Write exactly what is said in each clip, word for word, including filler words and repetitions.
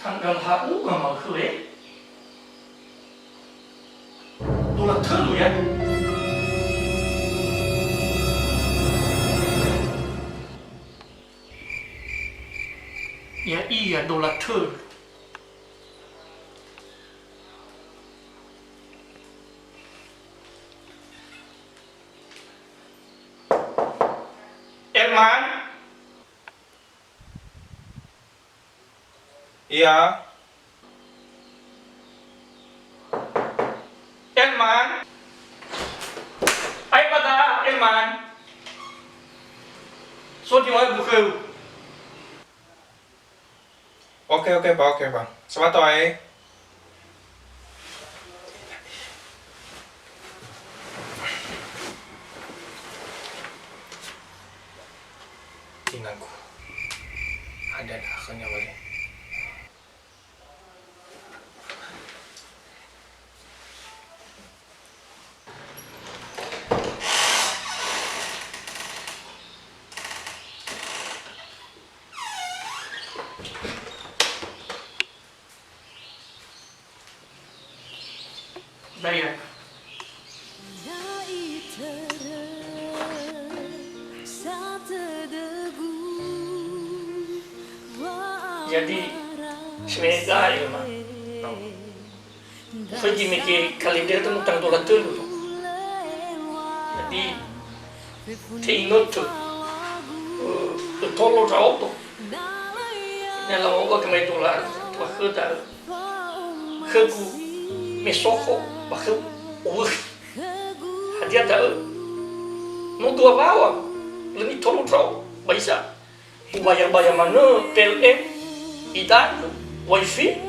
Tanggal H U ma'ökhö, e? Dola tölu, ya? Ya'ia dola tölu. Elman? Iya. Elman? Ae ba da, Elman. So diwae bukheu. Oke, oke, Pak, oke, Pak. Sabato ae. Inangku. Ada, ada akhirnya balik. Baik. Jadi, sebenarnya, Ilma. Uföigi mege kalender temu tanggal dua puluh tiga. Jadi, te'inötö, eh, ötolo ndra'odo. Na lawa'oga gamaedola tua khöda, khögu me sokho ba khöu owökhi. Hadia da'ö? No dua wawa, lö nitolo ndra'o ba isa. Ubayabaya manö P L N, idanö, wifi,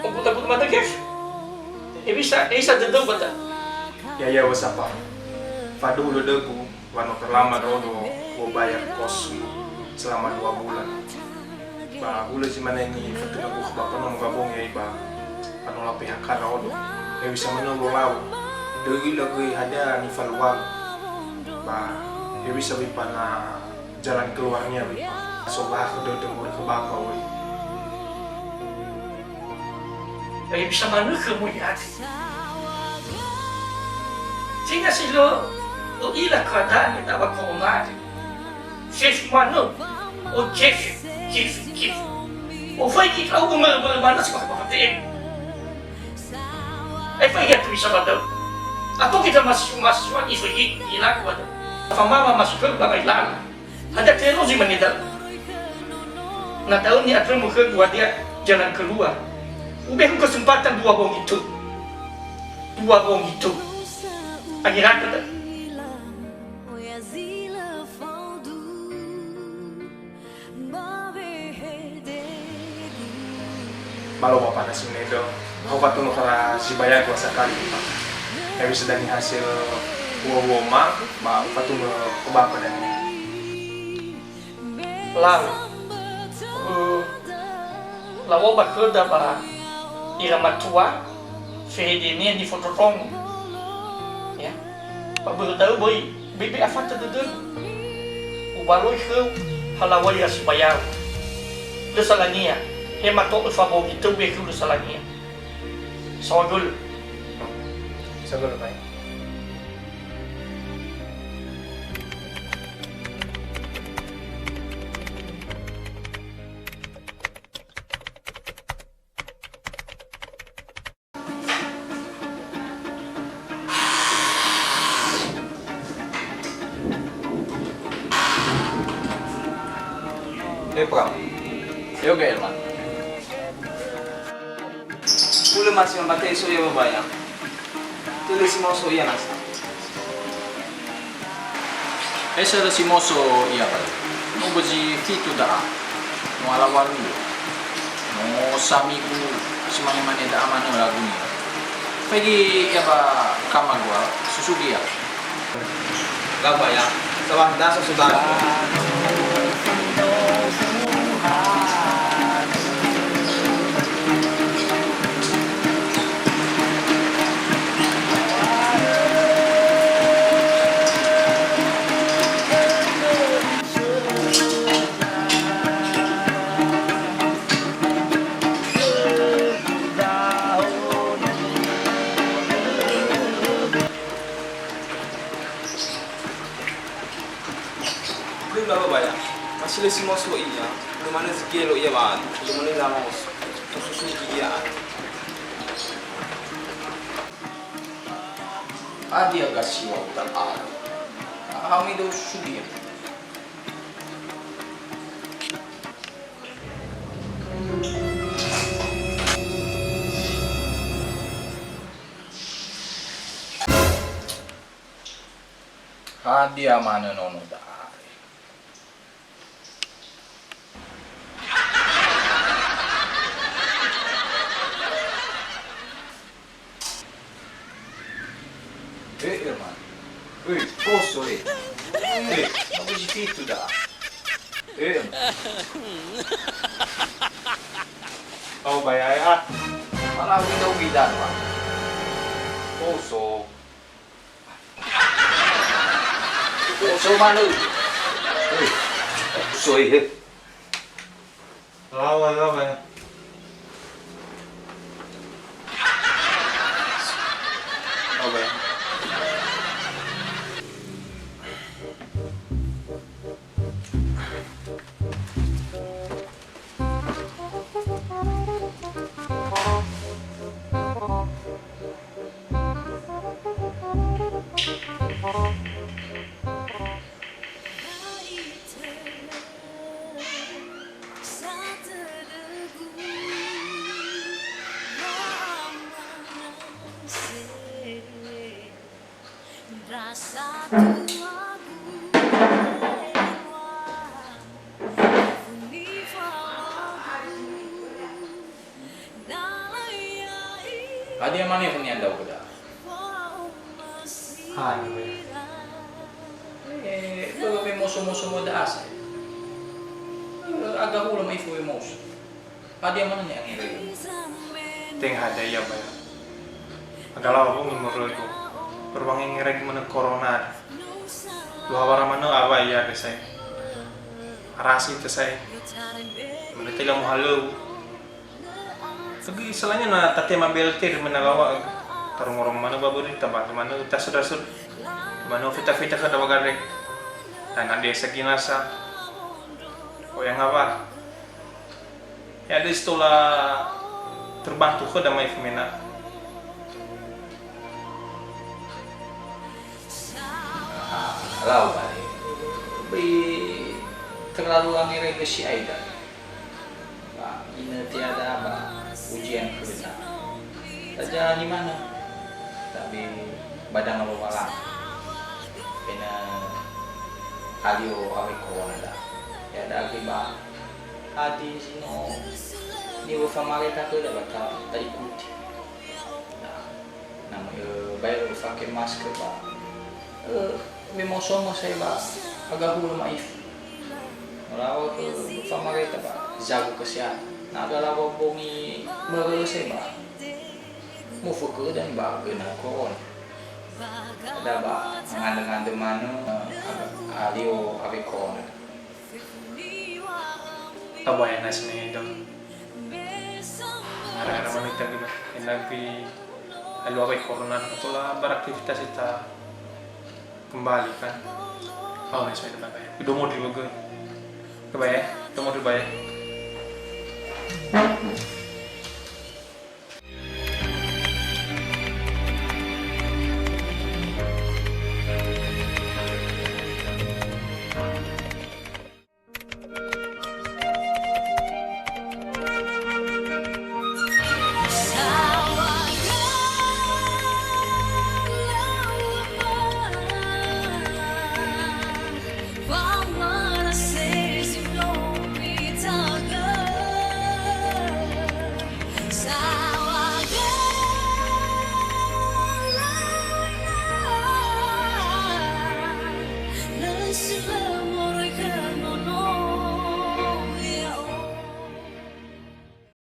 oguta-guta mada gefe. Hewisa, hewisa dödöu ba da. Ya'ia wösapa. Faduhu dödögu, wa no terlambat ndra'odo u'obayar kos selama dua bulan. Ba hulö zi mane nifatöna buku ba panono gabongi ai ba panola P H K ndra'odo. Hewisa manö ulo lau. Döi ila göi hadia nifaluagu. Ba hewisa wipa na jalan keluarnya, wi. Sobakhö dödö moroi khö bapa, wöi. Ba hewisa manö khömu ya'ia. Tenga si lö ö'ila khöda nida'a ba corona. Fefu manö. O kefe, kefe, kefe. Oföigi ndra'ugö mörö-mörö manö si bakha-bakha te'e. Aefa ihatö bisa ba da'ö. Ato kita mahasiswa-mahasiswa iföigi ilagu ba da'ö. Famama masuk ke ba ilau. Hadia terus zi mane da'ö. Na da'ö ni'andrömö khögu hadia jalan keluar. Ubehu kesempatan dua bongi tö. Dua bongi tö. Akhirnya da'ö. Ba lö ba pada sinedo, ho fatunö khöra sibayagu asakali, Pak. Hewisa dania hasil huo-huoma, ba fatunö khö bapa dania. Lau. Eh, lawa'ö ba khöda ba ira matua, fehedenia nifondrondrongo. Ya. Ba börö da'ö böi, bebe afata dödögu. Ubaloi khöu, halawai ra sibayau. Lö salania, he mato öfa bogi töu we khöu lö salania. Saohagölö. Saohagölö, Pak. Epra. Yoga Elman. Hulö masi mambatei so ia babaya. Tödö si moso ia nasa. Esa lö si moso ia, Pak. No bözi fitu da'a. No alaŵa luo. No samigu si mane-mane da'a manö lagunia. Faigi ia ba kamagua, susugi ia. Lau ba ia. Sawah dasa sudah. Ma si lö si maoso ia, lö manö zi gelo ia wa'alu, lö manö lamaoso. Mususu gigi ia. Hadia gasiwa uta alu? Hadia da'ö susudia? Hadia manö nono da'are? E'e, man. Oi, koso, e. E, aku si fitu da. E'e, man. Au bayai, ah. Mana uida-uida, man. Koso. Koso manö. Oi, koso, e. Lawa, lawa, ya. Lawa, ya. Hadia mane funian da'ö khöda? Hai, we. Eh, bö'ö wemoso-moso mö da'a sa. Eh, aga hulö ma'ifu wemoso. Hadia manö ni'angeröi'ö? Tenga hadia ia, Baya. Agalawa bongi moroi go. Perwangi ngeragi manö corona. Dua hawara manö awa ia, Baya, sai. Arasi ita sai. Menete la muhalöu. Lagi selainnya na tatema B L T ri mena lawa. Tarongorong manö ba berita ba, manö ta sudah sud. Manö fita-fita khöda ba gare. Dana desa ginasa. Koya ngawa. Ya, ada setelah terbantu khöda mai femena. Ah, lau bali. Böi terlalu angerege si aida. Ba, inöti ada ba ujian khöda. Tajalani manö. Tabe badanga Lowalangi. Ena'ö alio awai corona da. Ya, da'e ba Hadia zi no niŵa'ö famareta khöda ba ta, taikuti. Nah, na me, eh, baero fake masker ba, eh, wemoso mö sai ba aga hulö ma'ifu. Lawa khö famareta ba jago kesehatan. Na aga lawa bongi mörö sai ba mufökö dan ba göna corona. Da ba ngandrö-ngandrö manö, eh, aga, alio awai corona. Tabae na sine dong. Gara-gara manö ita gina, endapi alua baik corona, tola beraktivitas ita kembali kan. Oh, na sine dong, tabae. Domo di logo. Tabae, domo di bae.